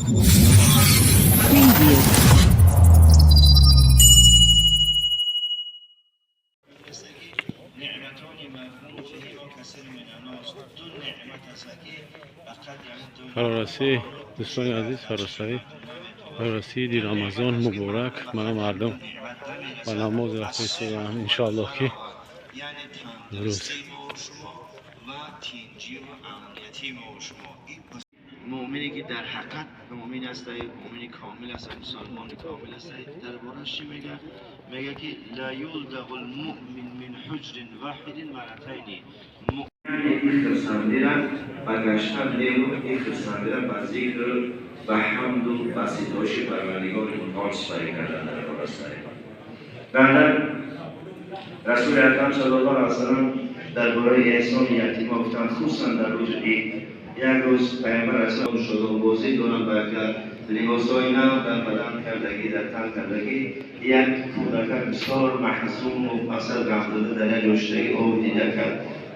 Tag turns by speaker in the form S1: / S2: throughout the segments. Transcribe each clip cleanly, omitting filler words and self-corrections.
S1: Preview.
S2: Фарорасӣ, дӯстони азиз, фарорасӣ, фарорасиди Рамазон муборак. Мана мардум ба намоз рафта истодаанд. Иншоаллоҳ, ки рӯз
S3: муъмине ки дар ҳақиқат муъмин аст, муъмини комил аст, мусалмони комил аст, дар борааш чӣ мега? Мега ки ла юлдағу лмуъмин мин ҳуҷрин ваҳидин маратайни. Ин хирсандира ба гаштан неву ин хирсандира ба зикр, ба ҳамду ба ситоиши Парвардигори мутаол сипарӣ кардан дар кор аст. Баъдан Расули Акрам саллаллоҳу алайҳи васаллам дар бораи эҳсони ятима гуфтанд, хусусан дар рӯзи ид. Як рӯз Пайғамбар алайҳиссалом шодобозӣ доранд, ба як либосҳои нав дар бадан кардагӣ, дар тан кардагӣ, як кӯдака бисёр маҳзуну масал ғамзада дар як ҷо шудагӣ об дида кард.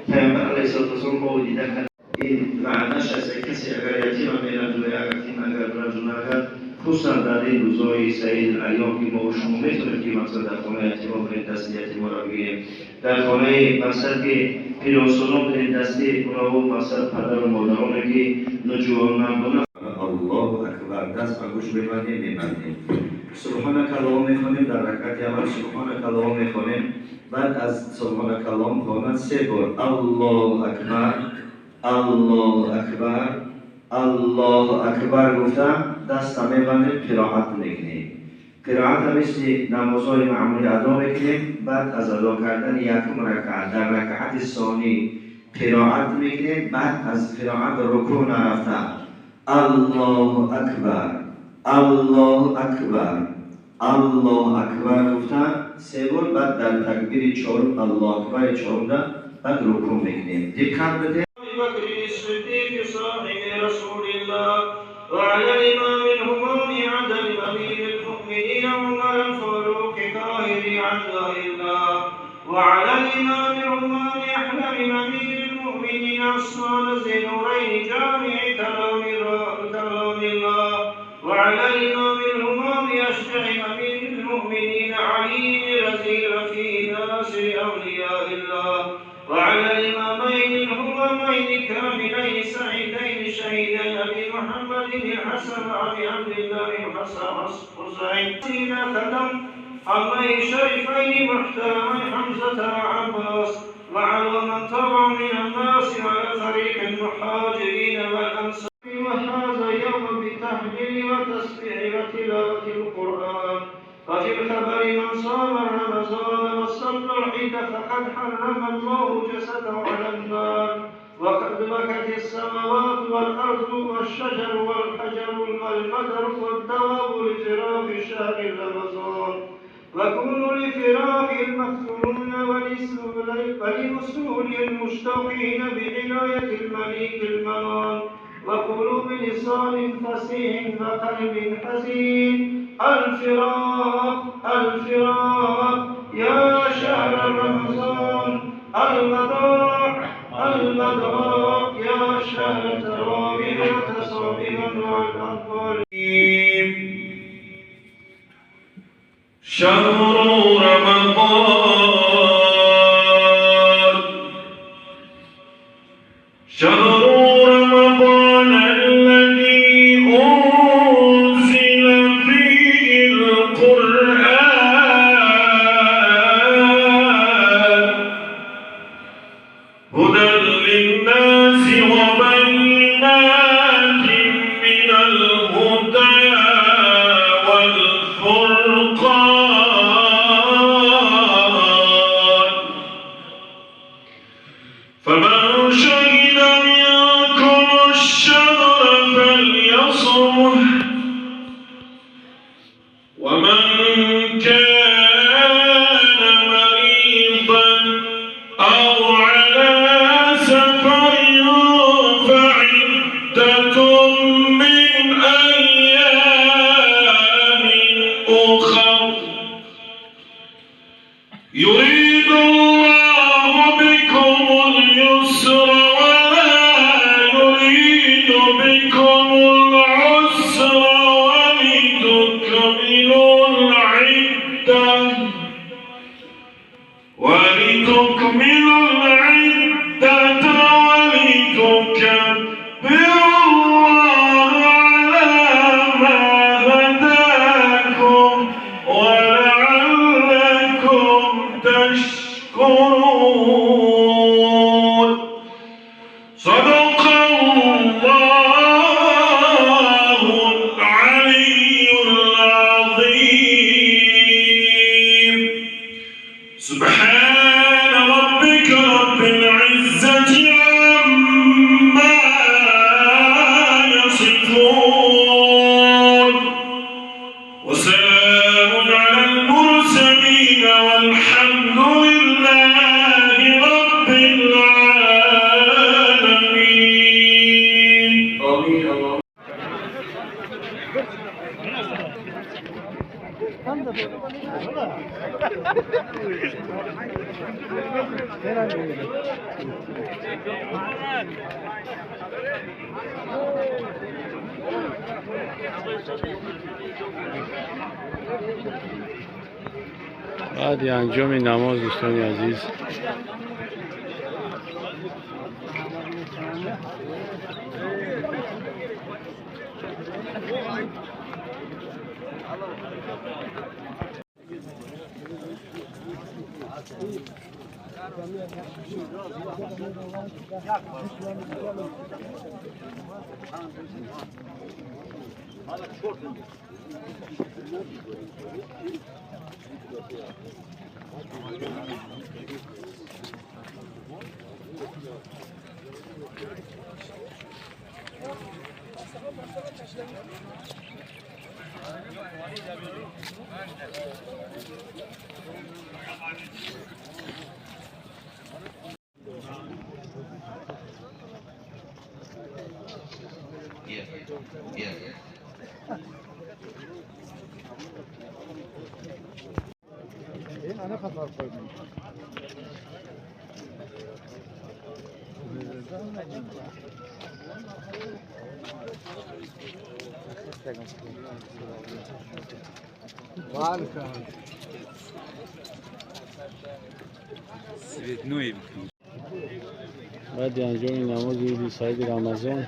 S3: Пайғамбар алайҳиссалоту вассалом об дида кард. Ин ваъдаш аст, касе агар ятима меранҷона, ятим агар ранҷона кард, хусусан дар ин рӯзҳои саид айём, ки мо шумо метавонем, ки масалан дар хонаи ятимо бирем, дасти ятиморо бигирем, дар хонаи масалан ки пиросонон бирем, дасти онаву масалан падару модароне ки нуҷувонмандона. Аллоҳу акбар, даст ба гӯш мебандем, мебандем, субҳонака Аллоҳ мехонем. Дар ракати аввал субҳонака Аллоҳ мехонем. Баъд аз субҳонака Аллоҳ хонад се бор Аллоҳу акбар, Аллоҳу акбар, Аллоҳу акбар гуфта, даста мебандем, қироат мекунем. Қироатро мисли намозҳои маъмулӣ адо мекунем. Баъд аз адо кардани якум ракаат, дар ракаати сонӣ қироат мекунем. Баъд аз қироат рукӯъ нарафта, Аллоҳу акбар, Аллоҳу акбар, Аллоҳу акбар гуфта се бор, баъд дар такбири чорум, Аллоҳу акбари чорумда, баъд рукӯъ мекунем. Диққат бидем.
S4: وعلى الإمام الهمام عدل أمير المؤمنين عمر الفاروق طاهر عدل الله، وعلى الإمام الهمام أحلم أمير المؤمنين عثمان ذي النورين جامع كلام الله، وعلى الإمام الهمام أشجع أمير المؤمنين علي رزي رفيع ناصر أولياء الله، وعلى الإمامين الهمامين كاملين سعيدين شهيدين أبي محمد الحسن أبي عبد الله الحسن حسين خدم عمي شريفين محترمين حمزة وعباس، وعلى من تبع من الناس على طريق المهاجرين والأنصار. وهذا يوم بالتهليل والتسبيح وتلاوة القرآن. وفي الخبر: من صام رمضان وصلى العيد فقد حرم الله جسده على النار. وقد بكت السماوات والأرض والشجر والحجر والمطر والدواب لفراق شهر رمضان، وكونوا لفراق المفتونون ولوصول المشتاقين بعناية الملك المنان، وقولوا بلسان فصيح وقلب حزين: الفراق الفراق يا شهر رمضان، الوداع الوداع يا شهر التراويح والتصابيح والأنوار.
S5: شهر رمضان، شهر رمضان الذي أنزل فيه القرآن هدى للناس وبينات من الهدى والفرقان. العسر ولتكملوا العدة ولتكبروا الله على ما هداكم ولعلكم تشكرون. صدق الله العلي العظيم. سبحان ربك رب العزة عما يصفون وسلام على المرسلين والحمد لله رب العالمين.
S3: آمين. الله.
S2: بعد انجام نماز دوستان عزیز بعد انجام نماز عید سعید رمضان